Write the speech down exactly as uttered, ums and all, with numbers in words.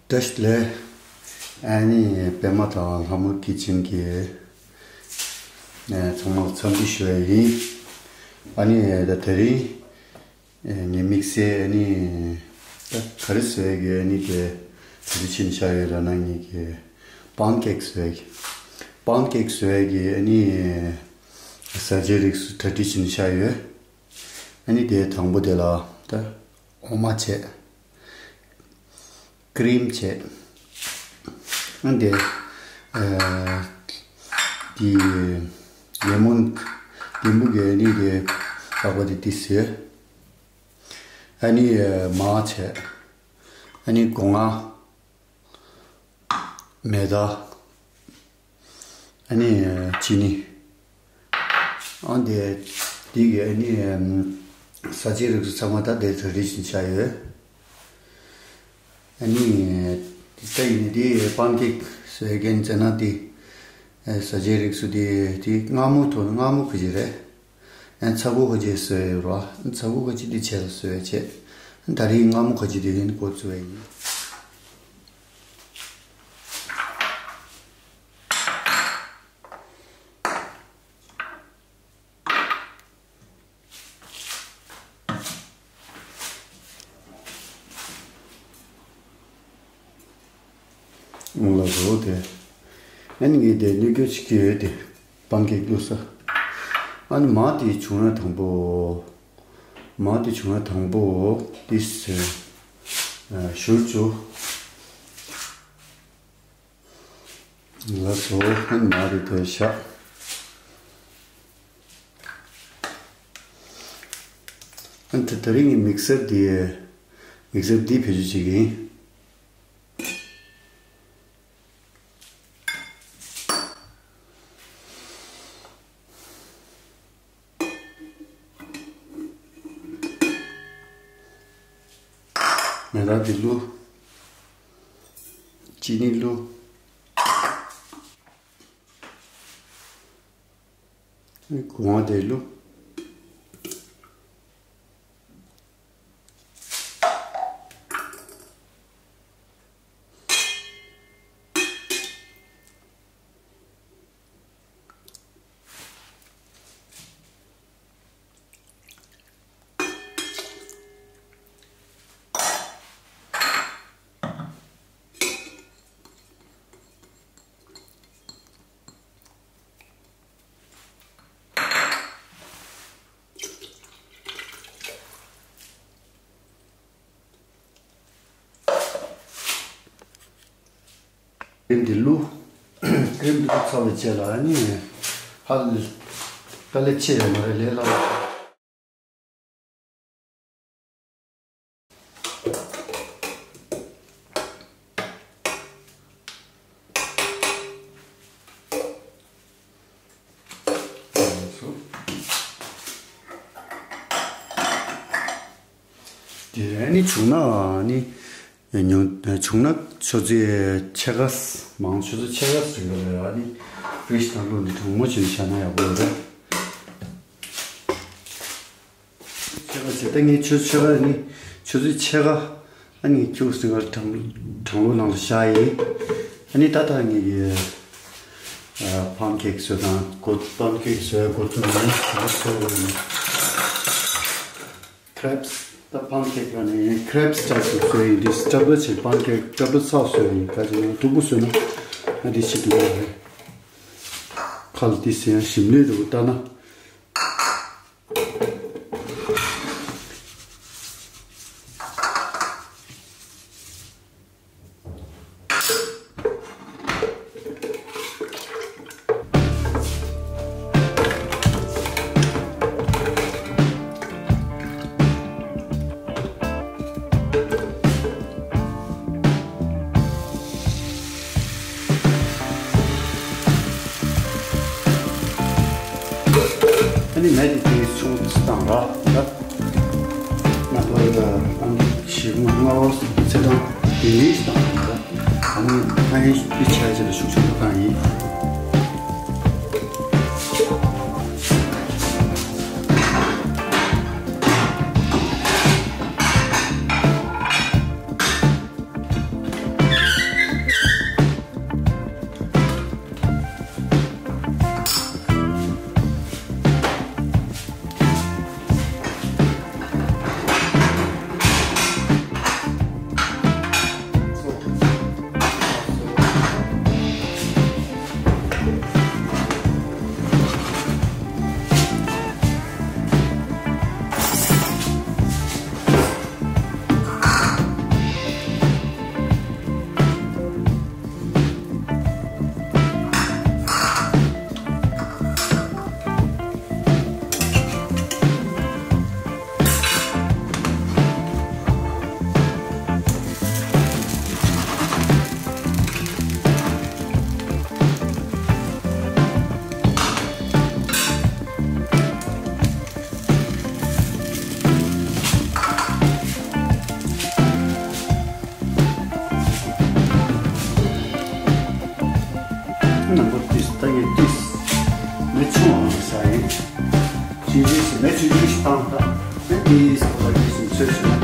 བཀྲ་ཤིས་བདེ་ལེགས། ཨ་ནི་པད་མ་དང་ལྷ་མོ་ཁི་ཆན་གྱི་ཨ་ཚང་མར་འཚམས་འདྲི་ཞུ་ཡ་ཡིན། ཨ་ནི་ད་དེ་རིང་ངའི་དམིགས་བསལ་ཨ་ནི་ད་ག་རེ་བཟོ་ཡ་གི་ཨ་ནི་དེ་གྲ་སྒྲིག་བྱས་ནས་བཞག་ཡོད་ལབ་ན། ངེད་ཀྱི་པན་ཀེག་བཟོ་ཡ་གི། པན་ཀེག་བཟོ་ཡ་གི་ཨ་ནི་བཟའ་བཅའི་རིགས་སུ་གྲ་སྒྲིག་བྱས་ནས་བཞག་ཡོད། ཨ་ནི་དེ་དང་པོ་དེ་ལ་ད་འོ་མ་བྱས། ཀི་རིམ་བྱས། ཨ་འདི་ཨ་འདི་ལེ་མོན་ལྡེམ་པོ་གི་ཨ་ནི་འདི་པགས་པ་འདི་ཏིས་ཡོད། ཨ་ནི་མར་བྱས། ཨ་ནི་སྒོ་ང་། མེ་ད། ཨ་ནི་ཅི་ནི། ཨ་འདི་འདི་གི་ཨ་ནི་བཟའ་བཅའི་རིགས་སུ་ཚང་མ་ད་འདི་གྲ་སྒྲིག་བྱས་བཞག་ཡོད། ཨ་ནི་འདི་ད་ཡིན་ནི་འདི་པན་ཀེག་བཟོ་མཁན་ཟེར་ན་འདི་བཟའ་བཅའི་རིགས་སུ་འདི་འདི་མངར་མོ་ཐོག་མངར་མོ་ཁ་ཅིག་རེད། ཨ་ཚ་ཁུ་ཁ་ཅིག་བཟོས་ཡོད་ར། ཚ་ཁུ་ཁ་ཅིག་འདི་བྱས་ལ་བཟོས་བྱས། ད་རིང་མངར་མོ་ཁ་ཅིག་འདི་གི་འགོ་བཙུགས་པ་ཡིན། ལ་རོ་དེ། ཨ་ནི་ངས་དེ་སྣོད་སྐྱོར་བྱེད་ཀྱི་ཡོད་དེ། པན་ཀེག་བླུགས་ས། ཨ་ནི་མར་དེ་བྱུང་ན་དང་པོ། མར་དེ་བྱུང་ན་དང་པོ། དེ་ཟེར། ཞུར་བཅུག་ལ་སོ་ཧན་མ་རེ་དོ་ཤ། ཨན་ཏི་དེ་རིང་གི་མིག་སར་འདི། མིག་སར་འདི་བེད་སྤྱོད་བྱེད་ཀྱི་ཡིན། མེ་ཏོག་འདི་བླུགས། ཅི་ནི་བླུགས། སྒོ་ང་དེ་བླུགས། ཀྲིམ་འདི་བླུགས། ཀྲིམ་འདི་བླུགས་ཚར་བའི་རྗེས་ལ་ཨ་ནི་ཧ་ལས་དཀའ་ལས་ཆེ་ཡོད་མ་རེད། ལས་སླ་བོ། དེ་ནི་བྱུང་ན་ནི་ཉུང་བྱུང་ན་ཆུ་ཚོད་ཕྱེད་ཀ། མང་ཆུ་ཚོད་ཕྱེད་ཀ་ཟིན་པ་རེད། ཨ་ནི་ཕི་རིཇ་ནང་བླུགས་ནས་གྲང་མོ་བྱས་ནས་བཞག་ན་ཡག་པོ་རེད། ཕྱེད་ཀ་བྱས་ད་ངས་ཆུ་ཕྱེད་ཀ་ནི་ཆུ་ཚོད་ཕྱེད་ཀ་ཨ་ནི་ཁྱུག་ཟིན་པར་གྲང་གྲང་ལུགས་ནང་ལ་བཞག་ཡིན། ཨ་ནི་ད་ལྟ་ངས་ཀྱི་པན་ཀེག་བཟོ་དང་གོ་པན་ཀེག་བཟོ་ཡ་འགོ་བཙུགས་ནས་ད་བཟོ་དགོས་ཡིན། ཀྲེབ་སི། ད་པན་ཀེག་ལ་ནི་ཀྲེབ་སི་ཅག་ཅིག་བཟོས་ཡིན། འདི་ཊབ་ལ་བྱས་པན་ཀེག་ཊབ་ལ་ཚགས་བཟོས་ཡིན། ག་ཅི་ན་མཐུག་པོ་བཟོས་ན་ཨ་འདི་ཞིག་འདུག་པ་རེད། ཁ་ལ་འདི་ཟེར་ཡང་ཞིམ་ལོས་འདུག་ལྟ་ན། ཨ་ནི་མེ་དེ་དེ་ཆུང་ཙི་བཏང་ར། ད་ནང་པར་ཨ་ནི་ཞིག་མ་སྔ་བ་ཚེ་དང་དེ་ནས་བཏང་ར། ཨ་ནི་ཨ་ནི་དེ་ཆ་ཆེ་ལ་ཤུགས་ཆེན་པོ་བཏང་ཡིན། ས་ཡིན། ཆུང་ཆུང་ཞིག་མེད། ཆུང་ཆུང་ཞིག་བཏང་། ད་ནི་ས་ལ་ཡིན་ཞིང་ཚོས་ཞིག་ན་